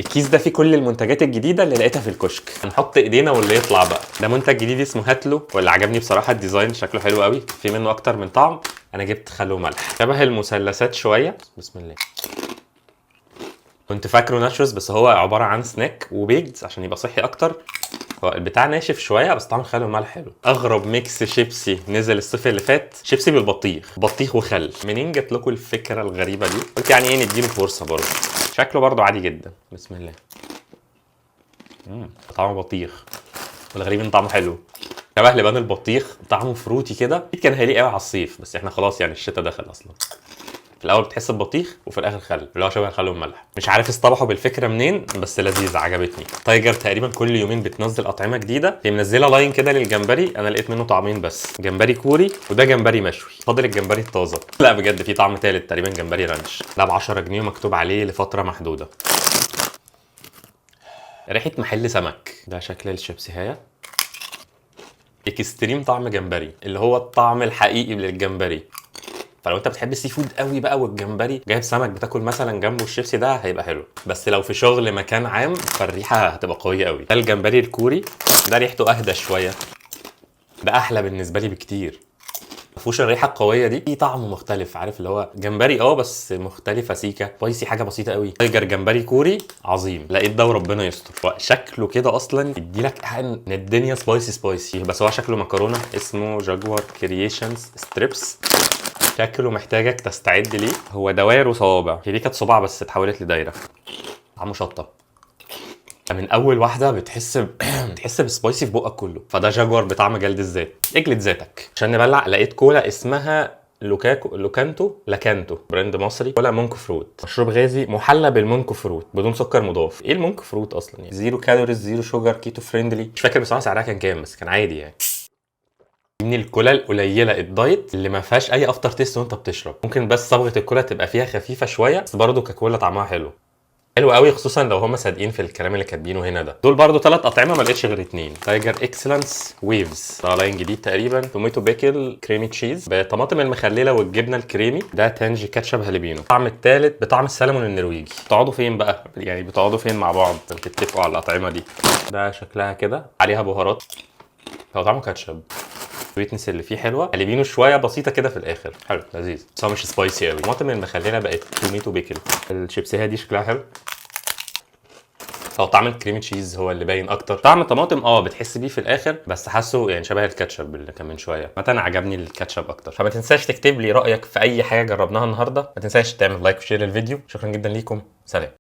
الكيس ده فيه كل المنتجات الجديدة اللي لقيتها في الكشك. هنحط ايدينا واللي يطلع بقى. ده منتج جديد اسمه هاتلو، واللي عجبني بصراحة ال design شكله حلو قوي، في منه اكتر من طعم. انا جبت خل وملح، شبه المثلثات شويه. بسم الله. كنت فاكره ناتشوز بس هو عبارة عن snack و baked عشان يبقى صحي اكتر. هو البتاع ناشف شوية بس طعم الخل والملح حلو. اغرب mix شيبسي نزل الصيف اللي فات، شيبسي بالبطيخ، بطيخ وخل. منين جت لكم الفكرة الغريبة دي؟ قلت يعني ايه نديله فرصة برضه. شكله برضه عادي جدا. بسم الله. طعمه بطيخ، والغريب ان طعمه حلو، شبه لبان البطيخ، طعمه fruity كده. كان هيليق قوي على الصيف، بس احنا خلاص يعني الشتاء دخل اصلا. في الاول بتحس ببطيخ وفي الاخر خل، اللي هو شبه الخل والملح. مش عارف اصطبحوا بالفكرة منين بس لذيذة عجبتني. تايجر تقريبا كل يومين بتنزل اطعمه جديده. هي منزله line كده للجمبري، انا لقيت منه طعمين بس، جمبري كوري وده جمبري مشوي. فاضل الجمبري الطازه. لا بجد في طعم ثالث تقريبا، جمبري ranch. ده ب 10 جنيه ومكتوب عليه لفترة محدوده. ريحه محل سمك. ده شكل الشيبسي هايا. extreme طعم جمبري، اللي هو الطعم الحقيقي للجمبري. فلو انت بتحب ال seafood قوي بقى والجمبري، جايب سمك بتاكل مثلا جنبه الشيبسي ده هيبقى حلو. بس لو في شغل مكان عام فالريحه هتبقى قوية قوي. ده الجمبري الكوري، ده ريحته اهدى شويه، ده احلى بالنسبة لي بكتير. مفهوش الريحة القوية دي، في طعم مختلف، عارف اللي هو جمبري بس مختلفة سيكه spicy، حاجة بسيطة قوي. تايجر جمبري كوري عظيم. لقيت ده وربنا يستر. شكله كده اصلا يدي لك ان الدنيا spicy spicy، بس هو شكله مكرونه. اسمه جاكوار Creations strips. شكله محتاجك تستعد ليه. هو دواير وصوابع، هي دي كانت صباع بس اتحولت لدايره. طعمه شطه من اول واحده، بتحس ب spicy في بقك كله. فده جاكوار بطعم جلد الذات، اجلد ذاتك. عشان نبلع لقيت كولا اسمها لوكاكو لوكانتو لاكانتو، brand مصري. كولا monk fruit، مشروب غازي محلى بال monk fruit بدون سكر مضاف. ايه ال monk fruit اصلا يعني؟ zero calories، zero sugar، keto friendly. مش فاكر بصراحة سعرها كان كام بس كان عادي يعني. من الكولا القليلة ال diet اللي ما فيهاش اي after taste وانت بتشرب، ممكن بس صبغة الكولا تبقى فيها خفيفة شويه، بس برضه ككولا طعمها حلو، حلو قوي، خصوصا لو هم صادقين في الكلام اللي كاتبينه هنا. ده دول برضو ثلاث اطعمه، ما لقيتش غير اتنين. تايجر Excellence Waves، ده line جديد تقريبا، tomato pickle creamy cheese بطماطم المخلله والجبنه الكريمي. ده tangy ketchup jalapeno. الطعم الثالث بطعم السلمون النرويجي. بتقعدوا فين بقى يعني؟ بتقعدوا فين مع بعض بتتفقوا على الاطعمة دي؟ ده شكلها كده، عليها بهارات. هو طعمه كاتشب، sweetness اللي فيه حلوه، jalapeno شوية بسيطة كده في الاخر، حلو لذيذ بس هو مش spicy قوي. الطماطم المخلله بقت tomato pickle. الشيبسيه دي شكلها حلو. هو طعم ال cream cheese هو اللي باين اكتر. طعم الطماطم بتحس بيه في الاخر، بس حاسه يعني شبه الكاتشب اللي كان من شويه. مثلا عجبني الكاتشب اكتر. فما تنساش تكتب لي رايك في اي حاجة جربناها النهارده. ما تنساش تعمل like و share للفيديو. شكرا جدا ليكم، سلام.